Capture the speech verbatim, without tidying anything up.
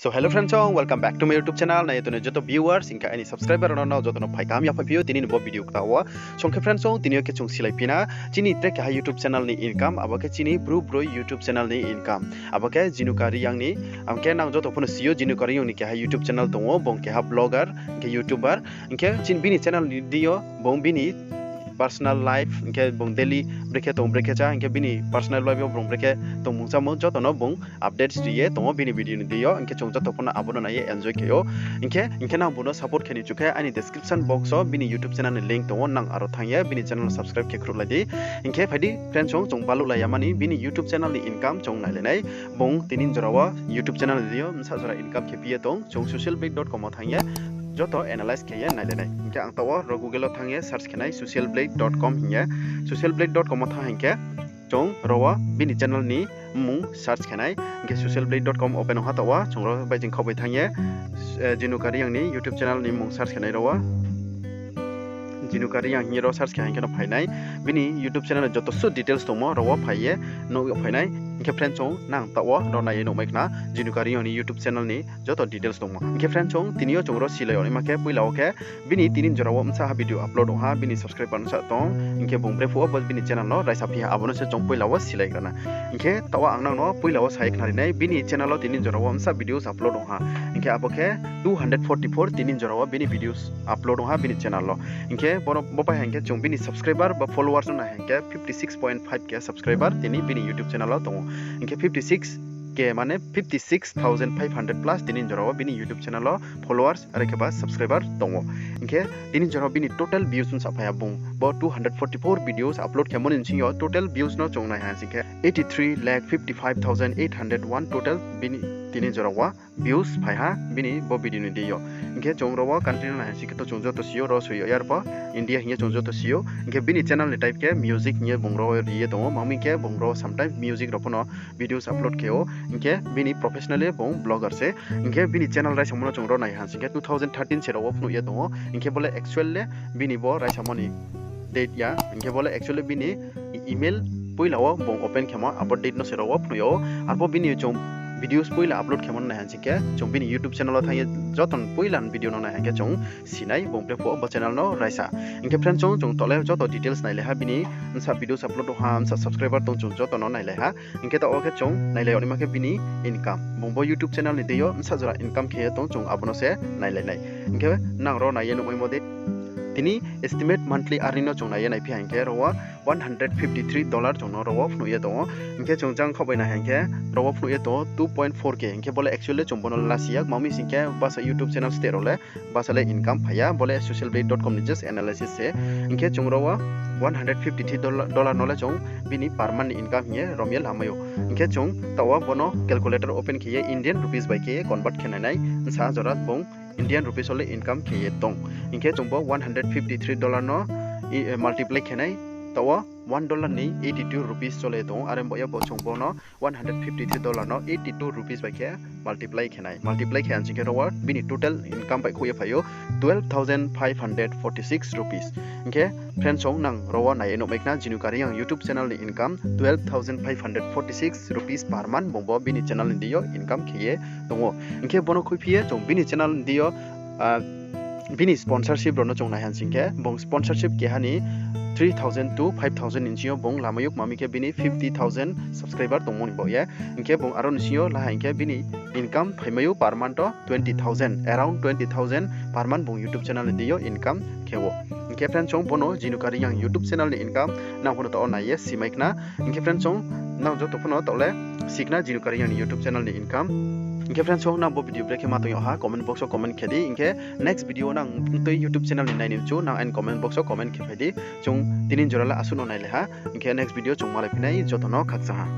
So hello friends song, welcome back to my YouTube channel. Nai ye tongnai joto viewers, hing khe aini subscriber rao no joto no phai kaham ya phaiphi ou tini ni bo video kta wo. Song khe friends song, tini yo khe chung silai phi na chini tre keha YouTube channel ni income, abo khe chini Bru Broi YouTube channel ni income. Abo khe Jinuka Reang ni, ang khe nang joto pho no si ou, Jinuka Reang ni keha YouTube channel tong ou, bung keha vlogger, hing khe YouTuber. Hing khe chini bini channel ni deing yo bung bini personal life, hing khe bung daily brekhe tong brekhe chá, hing khe bini personal life yo bung brekhe tongmung chámung joto no bung updates ri ye tong ou bini video ni deing yo, hing khe chung joto pho no abo no nai ye enjoy khe ou. Hing khe, hing khe nang bung no support khe ni chu khe aini description box wo bini YouTube channel ni link tong ou, nang aro thanng ye bini channel no subscribe khe khruhlai di. Hing khe phai di friends song, chung baluhlai ya mani bini YouTube channel ni income chung nailai nai. Bung tini jora wo YouTube channel ni deing yo bsa jora income khe phi ye tong, chung social blade dot com wo thanng ye joto analyze khe ye nailai nai. Hing khe ang taoh wo ro Google wo thanng ye search khe nai social blade dot com hing ye. Social blade dot com wo thanng hing khe chung ro wo bini channel ni mmung search khe nai. Hing khe social blade dot com open ong ha taoh wo chung ro bai jing khaoh bai thanng ye, Jinuka Reang ni YouTube channel ni mmung search khe nai ro wo. Jinuka Reang hing ye ro search khe hing khe no phai nai. Bini YouTube channel ni joto suh details tongmo ro wo phai ye nuh yag phai nai. Hing khe friends song, nang taoh wo ro nai ye nuhmai khna Jinuka Reang ni YouTube channel ni joto details tongmo. Hing khe friends song, tini yo chung ro silai yag naima khe poila wo khe bini tini jora wo bsa ha video upload ong ha, bini subscriber bsa tong, hing khe bung brephuh wo bo bini channel no raisa phi ha, abo no se chung poila wo silai gra na. Hing khe taoh wo ang nang no poila wo sa ye khnari nai, bini channel wo tini jora wo bsa videos upload ong ha. Hing khe abo khe two hundred forty four tini jora wo bini videos upload ong ha bini channel wo. Hing khe bo bai ha hing khe chung bini subscriber ba followers no nai ha hing khe fifty six point five K subscriber tini bini YouTube channel wo tong ou. Hing khe fifty six K mane fifty six thousand five hundred plus tini jora wo bini YouTube channel wo followers are khe ba subscriber tong ou. Hing khe tini jora wo bini total views bsa phai ha bung. Bo two hundred forty four videos upload khemo ni bsing yo total views no chung nai ha sing khe eighty three lakh fifty five thousand eight hundred one total bini tini jora wo views phai ha bini bo video ni deing yo. Hing khe chung ro wo country no nai ha sing khe to chung joto si ou, ro soi yag ya ro pho India hing ye chung joto si ou. Hing khe bini channel ni type khe music hing ye bung ro ri ye tong ou, mami khe bung ro sometimes music rao pho no videos upload khe ou. Hing khe bini professionally bung vlogger se. Hing khe bini channel raisamo no chung ro nai ha sing khe two thousand thirteen se rao wo phnuh ye tong ou. Hing khe bo le actual le bini bo raisamo ni date ya. Hing khe bo le actually bini email poila wo bung open khemo abo date no se ro wo phnuh yag ou. Arpho bini chung videos poila upload khemo no nai ha sing khe chung bini YouTube channel wo thanng ye joto ni poila ni video no nai ha khe chung si nai bung brephuh wo bo channel no raisa. Hing khe friends song, chung taoh le joto details nailai ha bini, bsa videos upload ong ha, bsa subscriber tong, chung joto no nailai ha. Hing khe taoh wo khe chung nailai yag naima khe bini income, bung bo YouTube channel ni deing yo bsa jora income khe ye tong, chung abo no se nailai nai. Hing khe nang ro nai ye nuhmaimo dei tini estimate monthly earning no chung nai ye naiphi ha hing khe ro wo one hundred fifty three dollar chung no ro wo phnuh ye tong ou. Hing khe chung jang khaoh bai nai ha hing khe ro wo phnuh ye tong ou two point four K. Hing khe bo le actually chung bo no lasi ya, mami sing khe bsa YouTube channel steh rao le bsa le income phai ya, bo le social blade dot com ni just analysis se. Hing khe chung ro wo one hundred fifty three dollar no le chung bini per month ni income hing ye rom ye lamai ou. Hing khe chung taoh wo bo no calculator open khe ye Indian rupees bai khe ye convert khe nai nai, bsa jora bung Indian rupees wo le income khe ye tong. Hing khe chung bo one hundred fifty three dollar no multiply khe nai, taoh wo one dollar ni eighty two rupees chole tong ou, are bo ye bo chung bo no one hundred fifty three dollar no eighty two rupees bai khe multiply khe nai. Multiply khe ha sing khe ro wo bini total income baihkhouh ye phai ou twelve thousand five hundred forty six rupees. Hing khe friends song, nang ro wo nai ye nuhmai khna Jinuka Reang YouTube channel ni income twelve thousand five hundred forty six rupees per month bung bo bini channel ni deing yo income khe ye tong ou. Hing khe bo no khuiphi ye chung bini channel ni deing yo bini sponsorship rao no chung nai ha sing khe bung sponsorship keha ni three thousand to five thousand ni bsing yo bung lamai ou, mami khe bini fifty thousand subscriber tongmo ni baoh ye. Hing khe bung aro ni bsing yo la ha hing khe bini income phaimai ou per month wo twenty thousand, around twenty thousand per month bung YouTube channel ni deing yo income khe ou. Hing khe friends song, bo no Jinuka Reang YouTube channel ni income nang pho no taoh wo nai ye simai khna. Hing khe friends song, nang joto pho no taoh le si khna Jinuka Reang ni YouTube channel ni income. Hing khe friends song, nang bo video brekhe ma tong yag ha comment box wo comment khe di. Hing khe next video wo nang tui YouTube channel ni nai ni mchu nang aini comment box wo comment khe phai di. Chung tini jora le asuh no nailai ha. Hing khe next video chung malai phi nai, joto no khakchang ha.